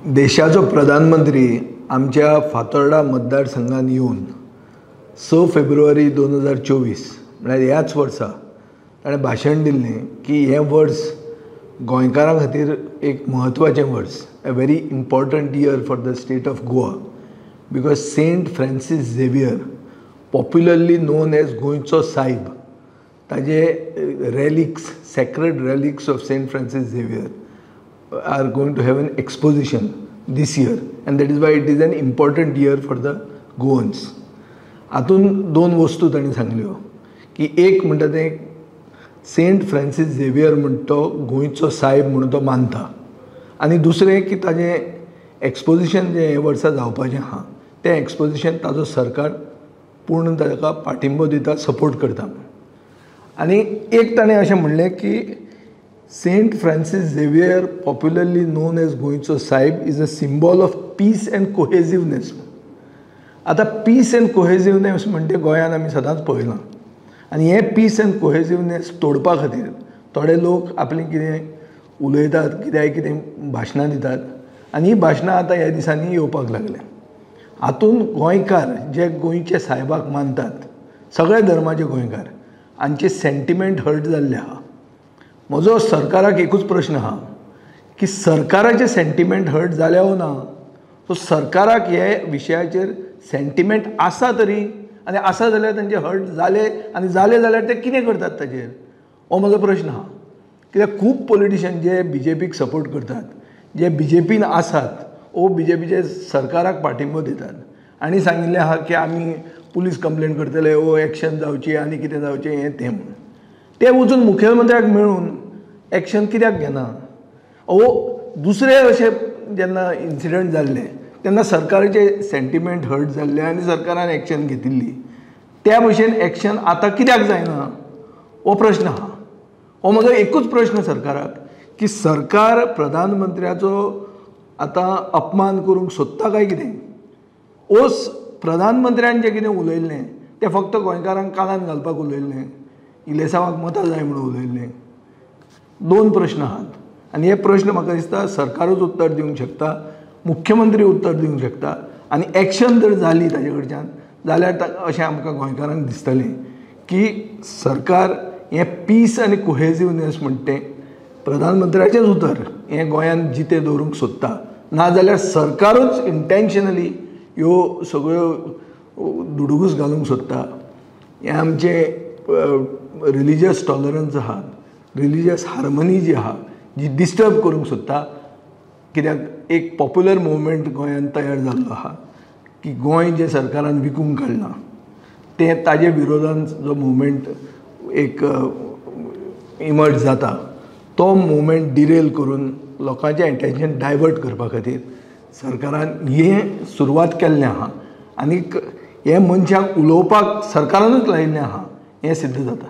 देशाचो प्रधानमंत्री आमच्या फातोर्डा मतदारसंघात येवन 6 फेब्रुवारी 2024 म्हळ्यार ह्याच वर्सा ताणें भाशण दिल्लें की हें वर्स गोंयकारां खातीर एक म्हत्वाचें वर्स, a very important year for the state of Goa, because Saint Francis Xavier, popularly known as गोंयचो सायब, ताजे relics, sacred relics of Saint Francis Xavier are going to have an exposition this year, and that is why it is an important year for the Goans. हातून दोन वस्तू तांणी सांगल्यो की एक म्हणटा तें सेंट फ्रांसीस झेवियर म्हण तो गोंयचो सायब म्हणून तो मानता, आनी दुसरें की ताजें एक्सपोजिशन जें हे वर्सा जावपाचें आहा तें एक्सपोजिशन ताजो सरकार पूर्ण ताका पाठिंबो दिता, सपोर्ट करता. आनी एक ताणें अशें म्हणलें की Saint Francis Xavier, popularly known as गोंयचो सायब, is a symbol of peace and cohesiveness. आतां पीस एंड कोहेजिवनेस म्हणटे गोंयांत आमी सदांच पळयलां, आनी हें पीस एंड कोहेजिवनेस तोडपा खातीर थोडे लोक आपलें कितें उलयतात, कित्याक कितें भाशणां दितात, आनी हीं भाशणां आतां ह्या दिसांनी येवपाक लागल्या. हातूंत गोंयकार जे गोंयच्या सायबाक मानतात, सगळ्या धर्माचे गोंयकार, हांचे सेंटिमेंट हर्ट जाल्ले आहा. म्हजो सरकाराक एकूच प्रश्न आहा की सरकाराचे सेंटिमेंट हर्ट जाल्या वो ना, सो सरकाराक हे विशयाचेर सेंटिमेंट आसा तरी, आनी आसा जाल्यार तांचे हर्ट जाले, आनी जाले जाल्यार ते कितें करतात ताजेर, हो म्हजो प्रश्न आहा. कित्याक खूब पॉलिटिशियन जे बीजेपीक सपोर्ट करतात, जे बीजेपीन आसात वो बीजेपीचे सरकाराक पाठिंबो दितात आनी सांगिल्लें आहा की आमी पुलीस कंप्लेन करतले, वो एक्शन जावची आनी कितें जावचें हें तें म्हणून. ते वचून मुखेलमंत्र्याक मेळून एक्शन कित्याक घेना? वो दुसरे अशे जेन्ना इन्सिडंट जाल्ले तेन्ना सरकाराचे सेंटिमेंट हर्ट जाल्ले आनी सरकारान एक्शन घेतिल्ली, त्या भशेन एक्शन आतां कित्याक जायना हो प्रश्न आहा. हो म्हजो एकूच प्रश्न सरकाराक की सरकार प्रधानमंत्र्याचो आतां अपमान करूंक सोदता काय कितें? ओ प्रधानमंत्र्यान जें कितें उलयल्लें तें फक्त गोंयकारांक कानान घालपाक उलयल्लें, इलेसांवाक मतां जाय म्हणून उलयल्लें. दोन प्रश्न आहात आनी हे प्रश्न म्हाका दिसता सरकारूच उत्तर दिवंक शकता, मुख्यमंत्री उत्तर दिवंक शकता, आनी एक्शन जर जाली ताजे कडच्यान जाल्यार अशें आमकां गोंयकारांक दिसतलें की सरकार हें पीस आनी कोहेजिवनेस म्हणटा तें प्रधानमंत्र्याचेंच उतर हें गोंयांत जितें दवरूंक सोदता, नाजाल्यार सरकारूच इंटेंशनली ह्यो सगळ्यो दुडगूस घालूंक सोदता. हें आमचें रिलिजियस टॉलरन्स आहा, रिलिजियस हार्मनी जी आहा जी डिस्टर्ब करूंक सोदता. कित्याक एक पॉप्युलर मुवमेंट गोंयांत तयार जाल्लो आहा की गोंय जें सरकारान विकूंक काडलां तें ताजे विरोधान जो मुवमेंट एक इमर्ज जाता तो मुवमेंट डिरेल करून लोकांचें एटेंशन डायवर्ट करपा खातीर सरकारान हें सुरवात केल्लें आहा, आनी हें मनशांक उलोवपाक सरकारानूच लायिल्लें आहा हें सिद्ध जाता.